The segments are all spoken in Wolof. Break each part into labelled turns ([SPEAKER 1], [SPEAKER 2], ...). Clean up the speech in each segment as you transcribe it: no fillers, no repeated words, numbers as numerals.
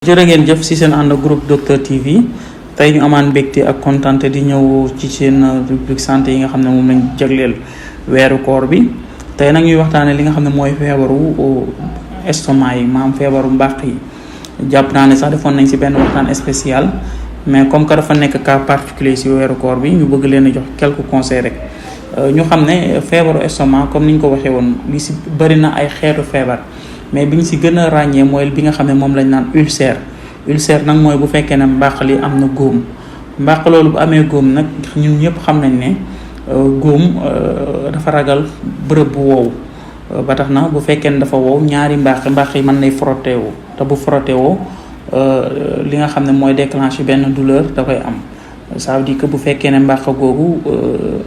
[SPEAKER 1] jërë ngeen jëf ci seen ànd groupe Docteur TV tey ñu amaan mbégte ak kontante di ñëw ci seen rubrique santé yi nga xam ne moom lañ jagleel weeru koor bi tey nag ñuy waxtaane li nga xam ne mooy feebaru estomac yi maam feebaru mbàq yi jàpp naa ne sax defoon nañ ci benn waxtaan spécial mais comme que dafa nekk cas particulier ci weeru koor bi ñu bëgg leen a jox quelques conseils rek ñu xam ne feebaru estomac comme ni ñu ko waxee woon li ci bëri na ay xeetu feebar mais bi ñu si gën a ràññee mooy bi nga xam ne moom lañ naan ulcère nag mooy bu fekkee ne mbàq li am na góom mbàq loolu bu amee góom nag ñun ñëpp xam nañ ne góom dafa ragal bërëb bu wow ba tax na bu fekkee ne dafa wow ñaari mbàq yi mën nay frotté woo te bu frotté woo li nga xam ne mooy déclencher benn douleur da koy am ça veut dire que bu fekkee ne mbàq googu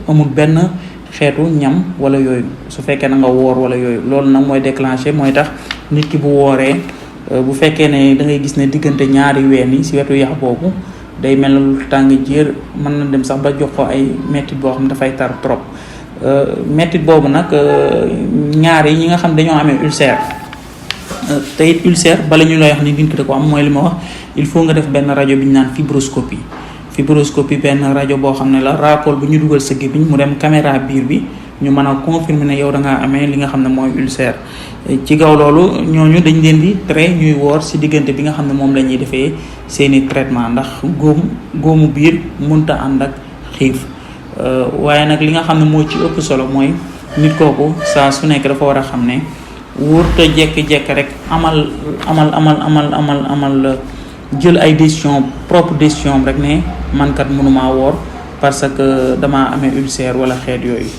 [SPEAKER 1] amul benn xeetu ñam wala yooyu su fekkee na nga woor wala yooyu loolu nag mooy déclencher mooy tax nit ki bu wooree bu fekkee ne da ngay gis ne diggante ñaari ween yi si wetu yax boobu day mel lu tàng jër mën na dem sax ba jox ko ay mettit boo xam ne dafay tar trop mettit boobu nag ñaar yi ñi nga xam dañoo amee ulcère te it ulcère bala ñu lay wax ni nit ki da ko am mooy li ma wax il faut nga def benn rajo bi ñu naan fibroscopie benn rajo boo xam ne la raakool bu ñu dugal sa gémmiñ mu dem caméra biir bi ñu mën a confirmer ne yow da ngaa amee li nga xam ne mooy ulcère ci kaw loolu ñooñu dañ leen di tere ñuy woor si diggante bi nga xam ne moom la ñuy defee seeni traitement ndax góomu biir munta ànd ak xiif waaye nag li nga xam ne moo ci ëpp solo mooy nit kooku saa su nekk dafa war a xam ne wóorta jekk-jekk rek amal jël ay propre décision rek ne man kat mënumaa woor parce que damaa amee ulcère wala xeet yooyu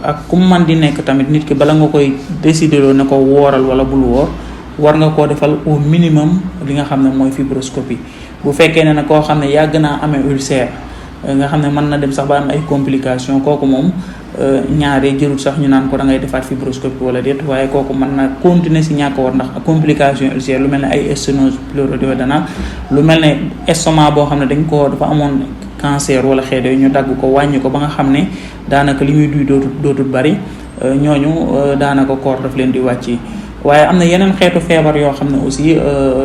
[SPEAKER 1] ak ku man di nekk tamit nit ki bala nga koy décider loo ne ko wooral wala bul woor war nga koo defal au minimum li nga xam ne mooy fibroscopie bu fekkee ne nag koo xam ne yàgg naa amee ulcère nga xam ne mën na dem sax ba am ay complications kooku moom ñaare jërul sax ñu naan ko da ngay defaat fibroscopie wala déet waaye kooku mën na continuer si ñàkk war ndax complication ulcère lu mel ne ay sténose pleurodéodénale lu mel ne estomac boo xam ne dafa amoon cancer wala xeet yooyu ñu dagg ko wàññi ko ba nga xam ne daanaka li muy duy dootul bari ñooñu daanaka koor daf leen di wàcc waaye am na yeneen xeetu feebar yoo xam ne aussi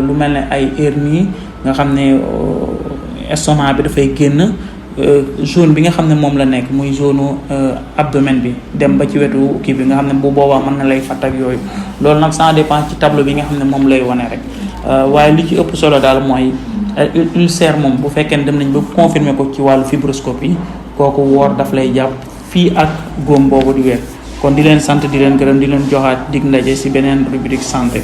[SPEAKER 1] lu mel ne ay hernie nga xam ne estomac bi dafay génn zone bi nga xam ne moom la nekk muy zone abdomen bi dem ba ci wetu kii bi nga xam ne bu boobaa mën na lay fatt ak yooyu loolu nag ça dépend ci tableau bi nga xam ne moom lay wane rek waaye li ci ëpp solo daal mooy ulcère moom bu fekkee ne dem nañ ba confirmer ko ci wàllu fibroscopie kooku woor daf lay jàpp fii ak góom boobu di weer kon di leen sant di leen gërëm di leen joxaat dig ndaje ci beneen rubrique santé